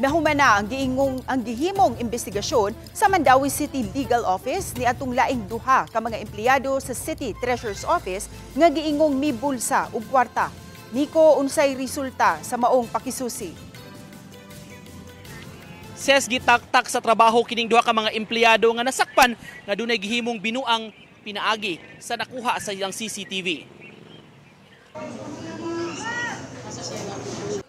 Nahumana ang giingong ang gihimong investigasyon sa Mandaue City Legal Office ni atong laing duha ka mga empleyado sa City Treasurer's Office nga giingong mibulsa og kwarta. Nico, unsay resulta sa maong pakisusi? Ses, gitaktak sa trabaho kining duha ka mga empleyado nga nasakpan nga dunay gihimong binuang pinaagi sa nakuha sa ilang CCTV.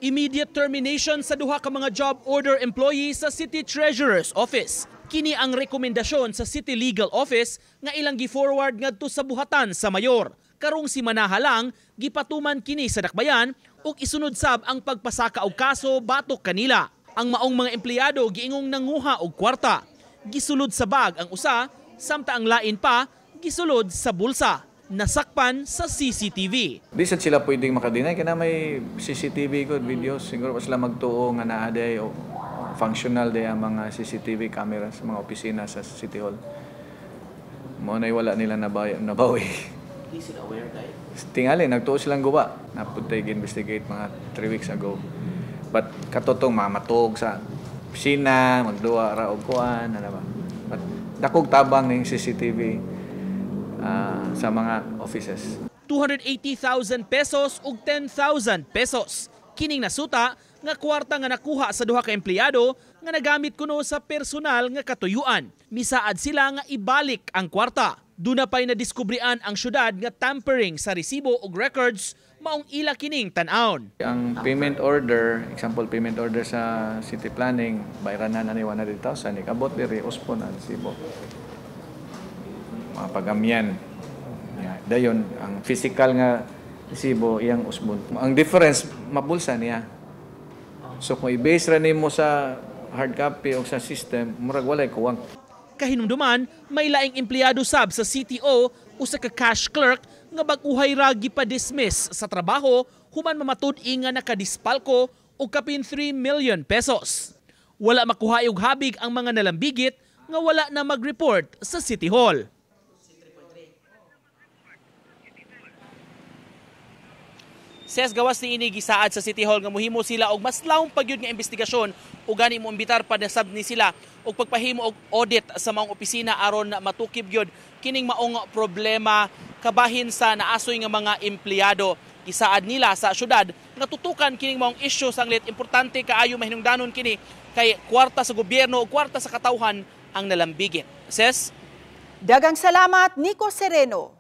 Immediate termination sa duha ka mga job order employees sa City Treasurer's Office. Kini ang rekomendasyon sa City Legal Office nga ilang gi-forward ngadto sa buhatan sa mayor. Karong simanaha lang gipatuman kini sa dakbayan ug isunod sab ang pagpasaka og kaso batok kanila. Ang maong mga empleyado giingong nanguha og kwarta. Gisulod sa bag ang usa, samtang ang lain pa gisulod sa bulsa. Nasakpan sa CCTV. Di sad sila pwedeng makadeny kay na may CCTV good videos. Siguro pa sila magtuo nga naa day o functional day ang mga CCTV cameras sa mga opisina sa City Hall. Mao na wala nila nabawi. Di sila aware day. Tingali nagtuo silang guba. Napunta investigate mga 3 weeks ago. But katotong mamatog sa opisina, magduwa ra og kuan, ano ba. But dakog tabang ning CCTV sa mga offices. 280,000 pesos ug 10,000 pesos. Kining nasuta nga kwarta nga nakuha sa duha ka empleyado nga nagamit kuno sa personal nga katuyuan. Misaad sila nga ibalik ang kwarta. Duna pa'y nadiskubrian ang syudad nga tampering sa resibo ug records maong ila kining tan-awon. Ang payment order, example payment order sa city planning, bayranan na ni 100,000, ikabot diri uspo na resibo. Mga pagamyan. Dayon ang physical nga resibo iyang usbon. Ang difference mabulsa niya. So kung i-base ra nimo sa hard copy o sa system, murag walay kuwang. Kahinumduman, may laing empleyado sab sa CTO usa ka cash clerk nga bag-uhay ra gipa-dismiss sa trabaho human mamatud-i nga nakadispalko og kapin 3 million pesos. Wala makuha og habig ang mga nalambigit nga wala na mag-report sa City Hall. Ses, gawas ni ini gisaad sa City Hall nga mohimo sila og mas lawom pagyud nga investigasyon ug gani mo imbitar pa nasab ni sila og pagpahimo og audit sa maong opisina aron matukib gyud kining maong problema kabahin sa naasoy nga mga empleyado. Gisaad nila sa syudad nga tutukan kining maong issue sanglit importante kaayo mahinungdanon kini kay kwarta sa gobyerno o kwarta sa katawhan ang nalambigit. Ses, daghang salamat, Nico Sereno.